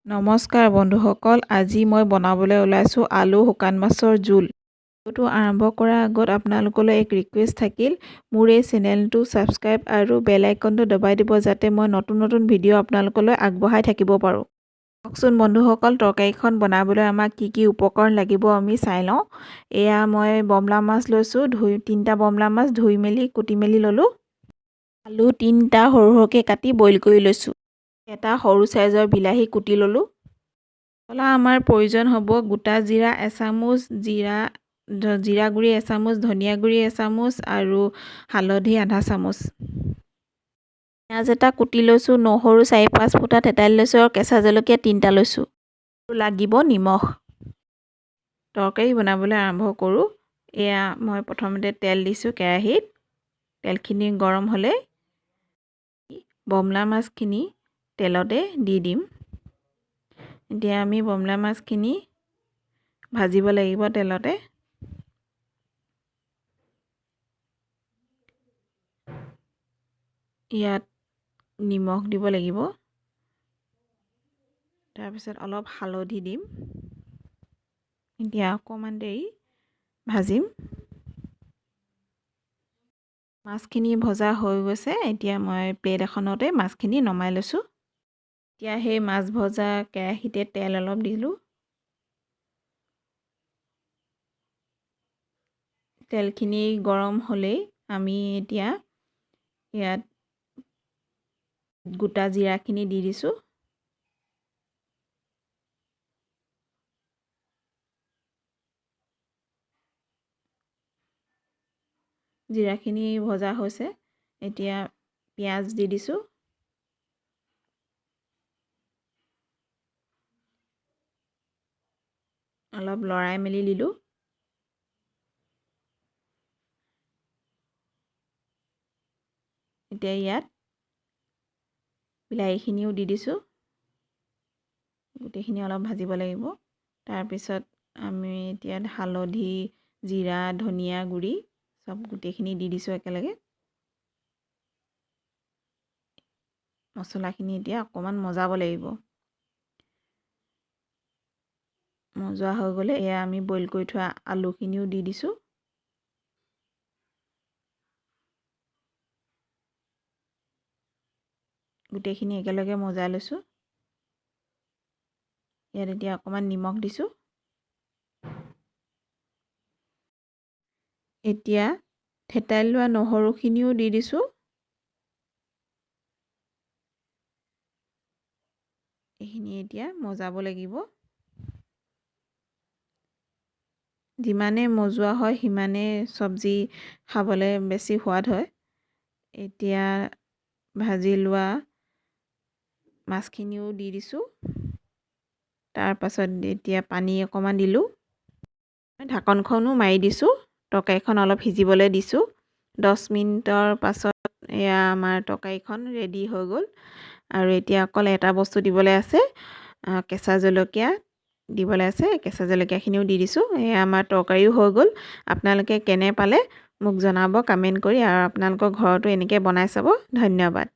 নমস্কাৰ বন্ধুসকল, আজি মই বনাবলৈ ওলাইছোঁ আলু শুকান মাছৰ জোল। ভিডিঅ'টো আৰম্ভ কৰাৰ আগত আপোনালোকলৈ এক ৰিকুৱেষ্ট থাকিল, মোৰ এই চেনেলটো ছাবস্ক্ৰাইব আৰু বেল আইকনটো দবাই দিব, যাতে মই নতুন নতুন ভিডিঅ' আপোনালোকলৈ আগবঢ়াই থাকিব পাৰোঁ। কওকচোন বন্ধুসকল, তৰকাৰীখন বনাবলৈ আমাক কি কি উপকৰণ লাগিব আমি চাই লওঁ। এয়া মই বমলা মাছ লৈছোঁ, ধুই তিনিটা বমলা মাছ ধুই মেলি কুটি মেলি ল'লোঁ। আলু তিনিটা সৰু সৰুকৈ কাটি বইল কৰি লৈছোঁ। এটা সৰু চাইজৰ বিলাহী কুটি ল'লোঁ। মছলা আমাৰ প্ৰয়োজন হ'ব গোটা জিৰা এচামুচ, জিৰা জিৰা গুড়ি এচামুচ, ধনিয়া গুড়ি এচামুচ আৰু হালধি আধা চামুচ। পিঁয়াজ এটা কুটি লৈছোঁ, নহৰু 4-5 ফুটা থেতালি লৈছোঁ আৰু কেঁচা জলকীয়া 3টা লৈছোঁ। লাগিব নিমখ। তৰকাৰী বনাবলৈ আৰম্ভ কৰোঁ। এয়া মই প্ৰথমতে তেল দিছোঁ কেৰাহীত। তেলখিনি গৰম হ'লে বমলা মাছখিনি তেলতে দি দিম। এতিয়া আমি বমলা মাছখিনি ভাজিব লাগিব তেলতে। ইয়াত নিমখ দিব লাগিব, তাৰপিছত অলপ হালধি দিম। এতিয়া অকণমান দেৰি ভাজিম। মাছখিনি ভজা হৈ গৈছে। এতিয়া মই প্লেট এখনতে মাছখিনি নমাই লৈছোঁ। এতিয়া সেই মাছ ভজা কেৰাহীতে তেল অলপ দিলোঁ। তেলখিনি গৰম হ'লেই আমি এতিয়া ইয়াত গোটা জিৰাখিনি দি দিছোঁ। জিৰাখিনি ভজা হৈছে। এতিয়া পিঁয়াজ দি দিছোঁ। অলপ লৰাই মেলি দিলোঁ। এতিয়া ইয়াত বিলাহীখিনিও দি দিছোঁ। গোটেইখিনি অলপ ভাজিব লাগিব। তাৰপিছত আমি এতিয়া হালধি, জিৰা, ধনিয়া গুড়ি চব গোটেইখিনি দি দিছোঁ একেলগে। মছলাখিনি এতিয়া অকণমান মজাব লাগিব। মজোৱা হৈ গ'লে এয়া আমি বইল কৰি থোৱা আলুখিনিও দি দিছোঁ। গোটেইখিনি একেলগে মজাই লৈছোঁ। ইয়াত এতিয়া অকণমান নিমখ দিছোঁ। এতিয়া থেতালি লোৱা নহৰুখিনিও দি দিছোঁ। এইখিনি এতিয়া মজাব লাগিব। যিমানে মজোৱা হয় সিমানে চব্জি খাবলৈ বেছি সোৱাদ হয়। এতিয়া ভাজি লোৱা মাছখিনিও দি দিছোঁ। তাৰপাছত এতিয়া পানী অকণমান দিলোঁ। ঢাকনখনো মাৰি দিছোঁ। তৰকাৰীখন অলপ সিজিবলৈ দিছোঁ। 10 মিনিটৰ পাছত এয়া আমাৰ তৰকাৰীখন ৰেডি হৈ গ'ল। আৰু এতিয়া অকল এটা বস্তু দিবলৈ আছে, কেঁচা জলকীয়া দিবলৈ আছে। কেঁচা জলকীয়াখিনিও দি দিছোঁ। এয়া আমাৰ তৰকাৰীও হৈ গ'ল। আপোনালোকে কেনে পালে মোক জনাব কমেণ্ট কৰি, আৰু আপোনালোকৰ ঘৰতো এনেকৈ বনাই চাব। ধন্যবাদ।